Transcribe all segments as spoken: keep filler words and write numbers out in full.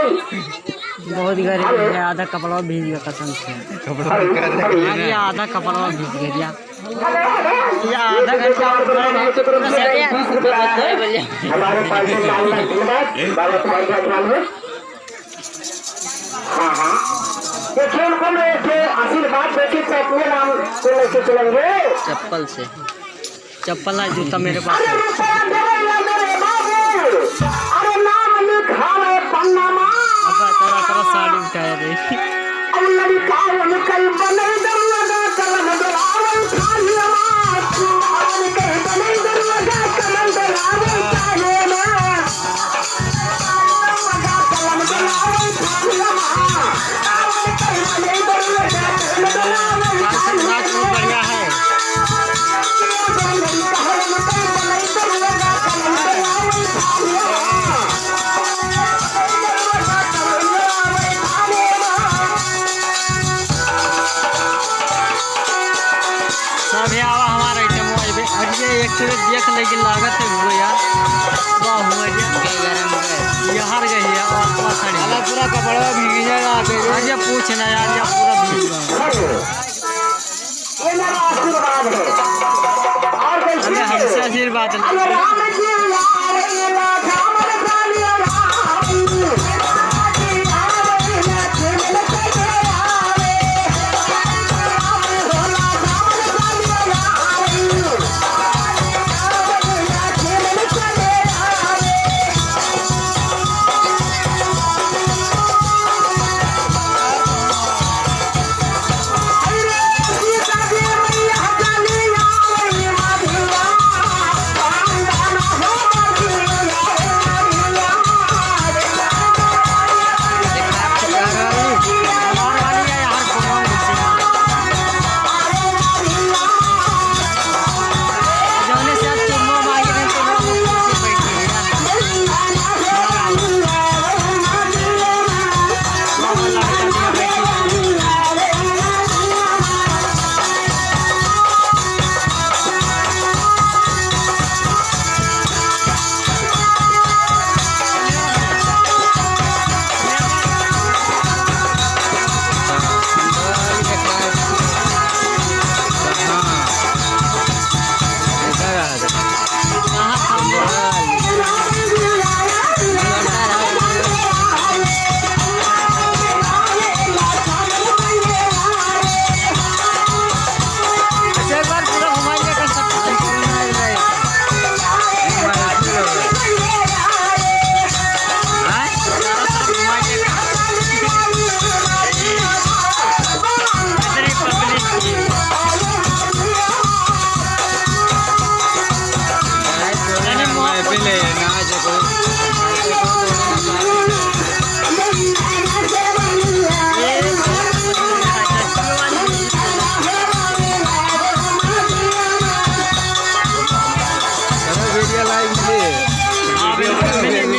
बहुत गर्मी है, आधा कपड़ा भीग गया कसम से। कपड़ा भीग गया। अरे, आधा कपड़ा भीग गया। ये आधा घंटा और हमारे पास में लाल लाल धन्यवाद, बाबा तुम्हारे साथ में। हाँ, हाँ। देखिए, उनको मैं एक आशीर्वाद देके तो अपने नाम को लेके चलेंगे। चप्पल से। चप्पल ना, जूता मेरे पास है। अरे रुपया देवे लगे रे बाबू, अरे नाम लिखावे पन्ना मा। अब तोरा, तोरा साड़ी उठाया रे। अब लड़का उनकई बनई दरुआ कलम डोलावे थालिया मा। अब उनकई बनई दरुआ कलम डोलावे थालिया मा। आज संक्रांत बहुत बढ़िया है। सभे आवा हमार item हो, अबे, अरे एक ठे देख लेकिन लागत है वो यार। वाह, हुआ ये। गरम है। ये हार गई है, और, और खड़ी है। साला पूरा कपड़ा भीग जाएगा, आ गई। अरे पूछ ना यार, ये पूरा भीग गया। ये मेरा आशीर्वाद है। और कोई अरे चीज़ हमसे है? आशीर्वाद नहीं। अरे राम जी, राम जी, राम जी, राम जी।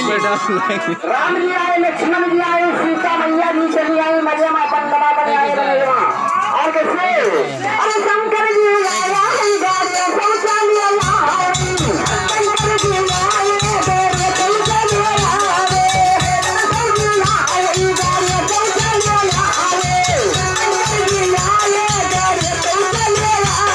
राम जी आए, लक्ष्मण जी आए, सीता मैया जी चली आई, मरियम अपन बना बना आए, बना बना। और कैसे? अरे शंकर जी आया, हम गाड़ियाँ पहुँचा लिया यहाँ। शंकर जी आए, गाड़ियाँ पहुँचा लिया यहाँ। शंकर जी आए, गाड़ियाँ पहुँचा लिया यहाँ। शंकर जी आए, गाड़ियाँ पहुँचा लिया यहाँ।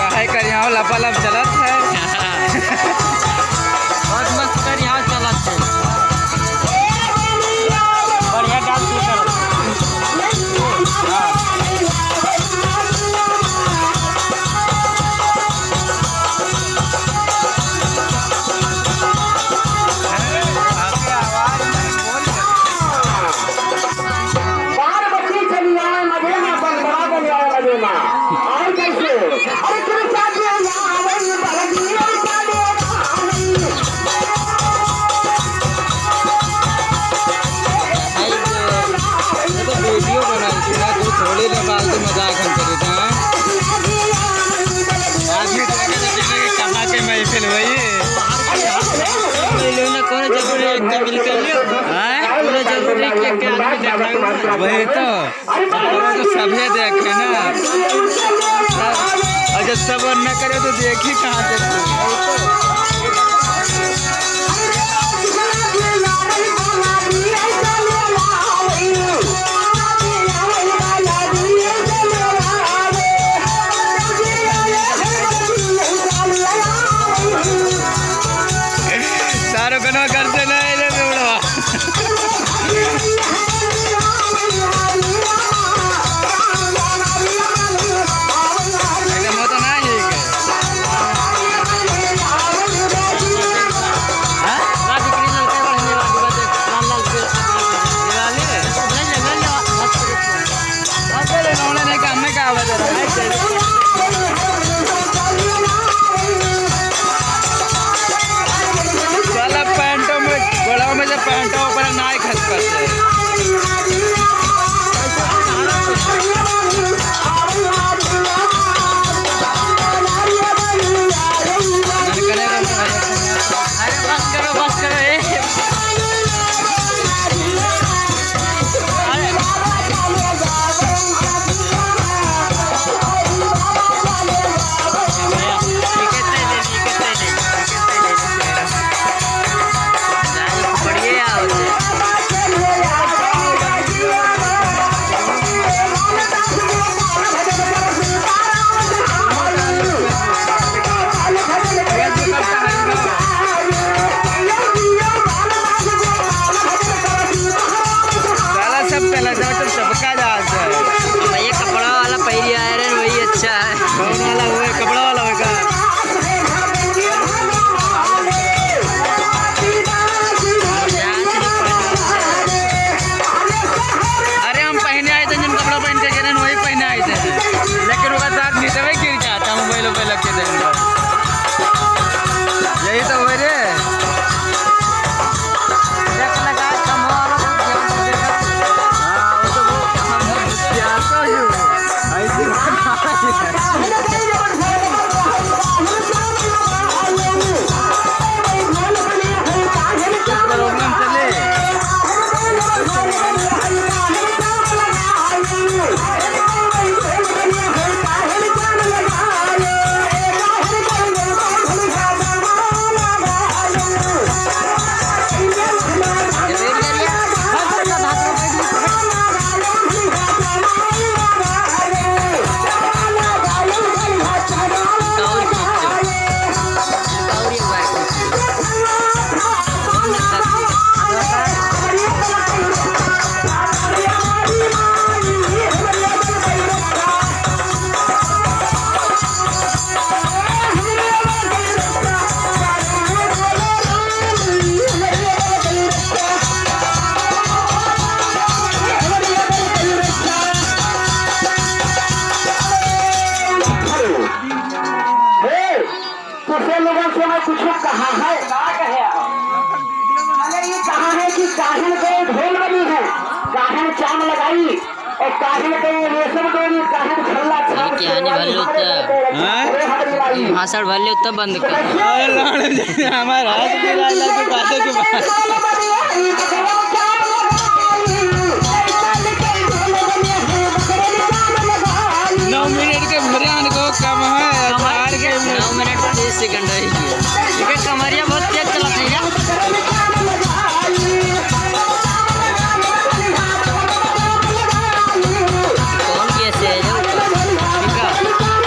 काहे करिहाव लपालप चलत है। बहुत मस्त करिहाव चलत है। बढ़िया डांस भी करत है। हाँ। आपके आवाज में बोल। पार्वती चली आए मजे में, बंदरा चली आए मजे में। और कैसे? अरे कृष्णा जी आए, बलदेव चले राम। वही। कोनो जरूरी है कि बिल कर लियो? हैं? कोनो जरूरी है कि, कि आदमी देखाई? वही तो। अब तो सभे देखे ना। सब, अगर सबर न करे तो देखी कहाँ देखी। सारो गनवा घर से ना आइले बेवड़वा। साला पैंटों में, गोड़वा में से पैंटों ऊपर नाई खसकत है। अरे बस करो, बस करो, ए। साला सब पहला जाओ तो सबका जात है। भैया कपड़ा वाला पहले आए रहे, वही अच्छा है। कौन वाला हुआ है? कपड़ा वाला होगा। अरे हम पहने आए थे, जिन कपड़ा पहन के गए रहे, वही पहने आए थे, लेकिन ओकर साथ नीचे में गिर जाता मोबाइल वोबाइल के देख। यही तो हुए रे। हाँ, वो तो वो, हम होशियार तो ही हो। ऐसी बात नहीं है। कुछ प्रॉब्लम चले। हे, दूसरे लोगों से मैं कुछ कहा है। का कहे आप? अरे, ये कहा है कि काहिन गए ढोल बनी है, काहिन चाम लगाई, और काहिन गए रेशम डोरी, काहिन छल्ला छाप ये क्या नहीं भल्लू तो? हाँ? अरे, हमारी माई। हाँ, सर, भल्लू तो बंद कर। अरे, लौड़े, हमारा हाथ गिरा ला, तू काहे के बात?